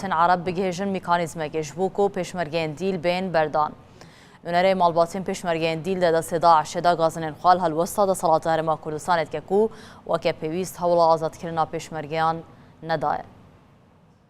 welatên Ereb bigihêjin mîkanîzmekê ji bo ku pêşmergeyên dîl bên berdan. Nûnerê malbatên pêşmergeyên dîl de destê DAIŞ'ê de gazinên xwe li helwesta desthilata Herêma Kurdistanê dike ku weke pêwîst hewla azadkirina pêşmergeyan nedaye.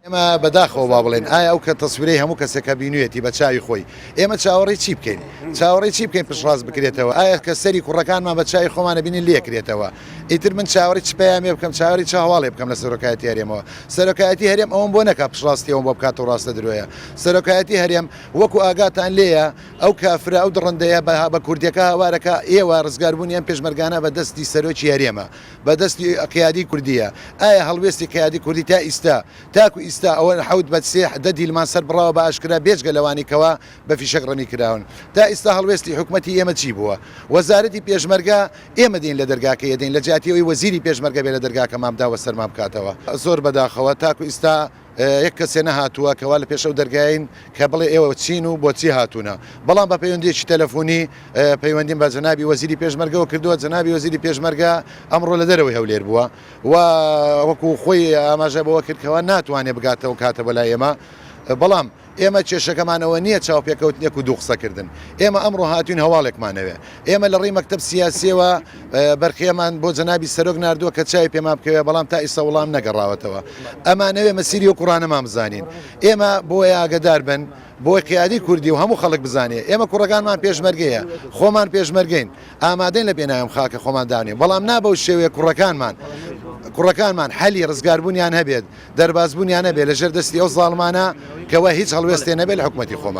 ئێمە بەداخەوە با بڵێین ئایا ئەو کە تەسویرەی هەموو کەسێک کە بینویەتی بە چاوی خۆی ئێمە چاوەڕێی چی بکەین؟ چاوەڕێی چی بکەین پشتڕاست بکرێتەوە؟ ئایا کە سەری کوڕەکانمان بە چاوی خۆمان ئەبینین لێکرێتەوە؟ ئیتر من چاوەڕێی چ پەیامێ بکەم چاوەڕێی چ هەواڵێ بکەم لە سەرۆکایەتی هەرێمەوە؟ سەرۆکایەتی هەرێم ئەوەم بۆ نەکا پشتڕاستی ئەوەم بۆ بکاتەوە ڕاستە درۆیە؟ سەرۆکایەتی هەرێم وەکو ئاگاتان لێیە ئەو کافرە ئەو دڕندەیە بە بە کوردیەکە هاوارەکا ئێوە ڕزگاربوونی ئەم پێشمەرگانە بە دەستی سەرۆکی هەرێمە بە دەستی قیادی کوردیە ئایا هەڵوێستی قیادی کوردی تا ئیستا تاکو ئیستا ئەوە حەوت بە سێ دە دیلمان سەر بڕاوە بە ئاشکرا بێجگە لەوانەی کەوا بە فیشەک ڕەمی کراون تا ئیستا هەڵوێستی حکومەتی ئێمە چی بووە وەزارەتی پێشمەرگە ئێمە دێین لە دەرگاکەی ئەدەین لە جیاتی ئەوەی وەزیری پێشمەرگە بێ لە دەرگاکەمان بدا وە سەرمان بکاتەوە زۆر بەداخەوە تاکو ئیستا یەک کەسێ نەهاتووە کەوا لە پێش ئەو دەرگایەین کە بڵێ ئێوە چین و بۆچی هاتوونە بەڵام بە پەیوەندیەکی تەلەفۆنی پەیوەندیم بە جەنابی وەزیری پێشمەرگەوە کردووە جەنابی وەزیری پێشمەرگە ئەمڕۆ لە دەرەوەی هەولێر بووە و وەکو خۆی ئاماژە بەوە کرد کەوا ناتوانێت بگاتەوە کاتە بەلای ئێمە بەڵام ئێمە کێشەکەمان ئەوە نییە چاوپێکەوتنێک و دوو قسەکردن. ئێمە ئەمڕۆ هاتووین هەواڵێکمان ئەوێ. ئێمە لە ڕێی مەکتەب سیاسییەوە بەرقیەمان بۆ جەنابی سەرۆک ناردووە کە چاوی پێمان بکەوێ، بەڵام تا ئیستا وڵام نەگەڕاوەتەوە. ئەمانەوێ مەسیری ئەو کوڕانەمان بزانین. ئێمە بۆیە ئاگەدار بن، بۆی قیادی کوردی و هەموو خەڵک بزانێ ئێمە کوڕەکانمان پێشمەرگەیە، خۆمان پێشمەرگەین، ئامادەین لە پێناوی ئەم خاکە خۆمان دانێین، بەڵام نا بەو شێوەیە کوڕەکانمان کوڕەکانمان حەلی ڕزگاربوونیان هەبێت. دەربازبوونیان نەبێت لە ژێر دەستی ئەو زاڵمانە کەوا هیچ هەڵوێستێ نەبێت لە حکومەتی خۆمان.